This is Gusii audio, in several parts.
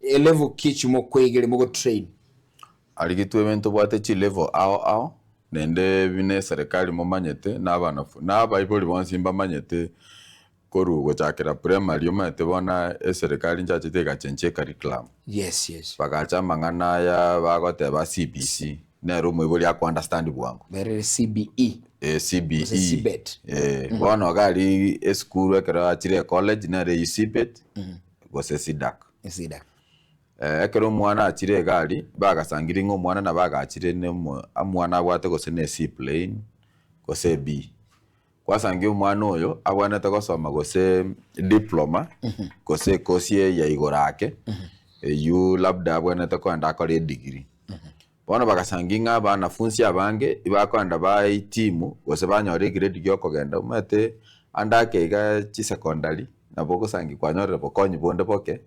Elevel ki echi mokoegeria mogotrain? Aria gitwebe ntobwate chilevel ao ao, naende buna eserekari momanyete na abanafu na abaibori bonsi mbamanyete korwa gochakera primary omanyete bono eserekari nchachete egachenchia ecurriculum. Yes, yes. Bagacha amang'ana aya bagoteba CBC, nere omoibori ako understand bwango. Nere CBE. Eh, CBE. Gose CBET. Eh, bono iga aria esukuru ekero achire ecollege nere eywo CBET gose CDACC. CDACC. Eh, ekero omwana achire iga aria, bagasangirie ng'a omwana nabo agachire na omo omwana abwate gose na C plain, gose B. Gwasangia omwana oyo abwenerete gosoma gose diploma, gose ekosi eye ya igoro ake, eywo labda abwenerete kogenda akore edegree. Bono bagasangia ng'a abanafunsi abange ibakoenda bahitimu gose banyora egrade gia okogenda omanyete ande ake iga chisecondary nabo ogosangia kwanyorire bokonyi bonde boke,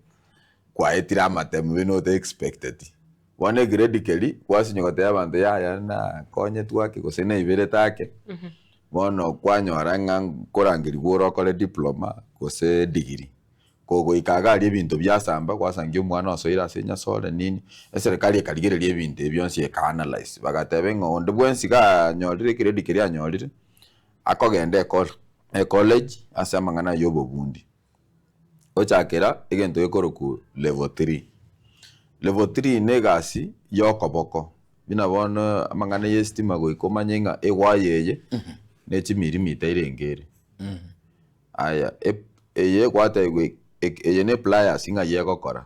kwaetire amatemo buna ota expecteti. Bono egrade keria gwasinywa gotebia abanto yaya nakonyetwe ake gose naiberete ake, bono kwanyora ng'a nkorangerigwa ore okore diploma gose degree. Kogoika iga aria ebinto biasamba gwasangia omwana osoire ase enyasore nini, eserekari ekarigereria ebinto ebi bionsi eka analyse bagateba ng'a onde bwensi ganyorire egrade keria anyorire, akogenda ecol ecollege ase amang'ana ya obobundi. Gochakera egento gekorokwa level three. Level three na egasi ya okoboko, buna bono amang'ana ya estima goika omanye ng'a ewaya eye ne chimilimita erenge ere. Aya eye gwatebiwa eye ne pliers ng'ai egokora,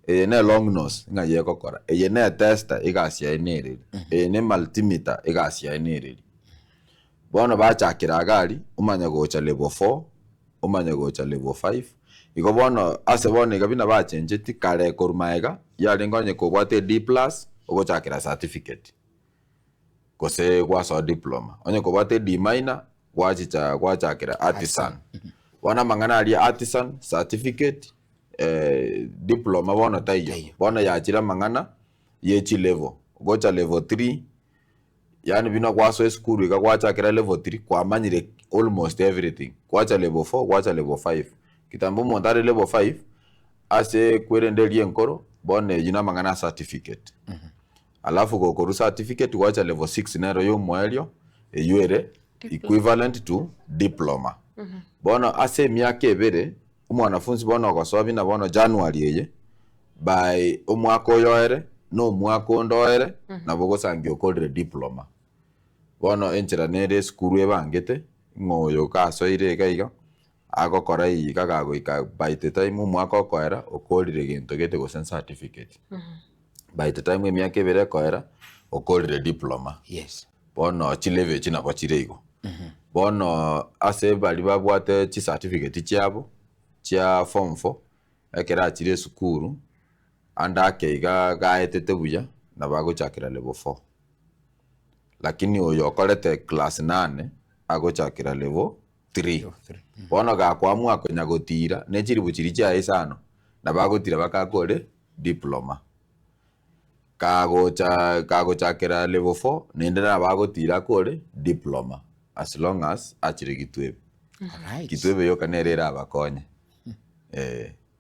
eye ne long nose ng'ai egokora, eye ne tester egasi yaye nereri, eye ne multimeter egasi yaye nereri. Bono bachakera iga aria, omanye gocha level four, omanye gocha level five, igo bono ase bono iga buna bachencheti kare korwa magega, yarenge onye kobwate D plus, ogochakera certificate, gose gwasoa diploma, onye kobwate D minor, gwachicha gwachakera artisan. Bono amang'ana aria artisan, certificate, diploma bono taiyo. Taiyo. Bono yachire amang'ana ye chilevel, gocha level three, yaani buna gwasoa esukuru iga gwachakera level three kwamanyire almost everything, gwacha level four, gwacha level five. Kitambo omonto are level five, ase kwerende eria enkoro, bono eywo na amang'ana a certificate. Alafu gokorwa certificate gwacha level six nero ya omoerio eywo ere equivalent to diploma. Bono ase emiaka ebere omwanafunsi bono ogosoa buna bono January eye by omwaka oyo oere na omwaka onde oere nabo ogosangia okorire diploma. Bono enchera nere esukuru ebangete ng'a oyo gasoire iga iga agokora iga gagoika by the time omwaka okoera okorire gento gete gose certificate. By the time emiaka ebere ekoera okorire diploma. Yes. Bono chilevel echi nabo chire igo. Bono ase baria babwate chicertificate chiabo chia form four, ekero achire esukuru ande ake iga gaetete buya nabo agochakera level four. Lakini oyo okorete class nane agochakera level three. Bono gakoamua konya gotira ne chiribu chiria chiaye isano nabo agotira mpaka akore diploma. Kagocha kagochakera level four naende nabo agotira akore diploma as long as achire Gitwebe. Alright. Gitwebe yoka nere erabakonye eh.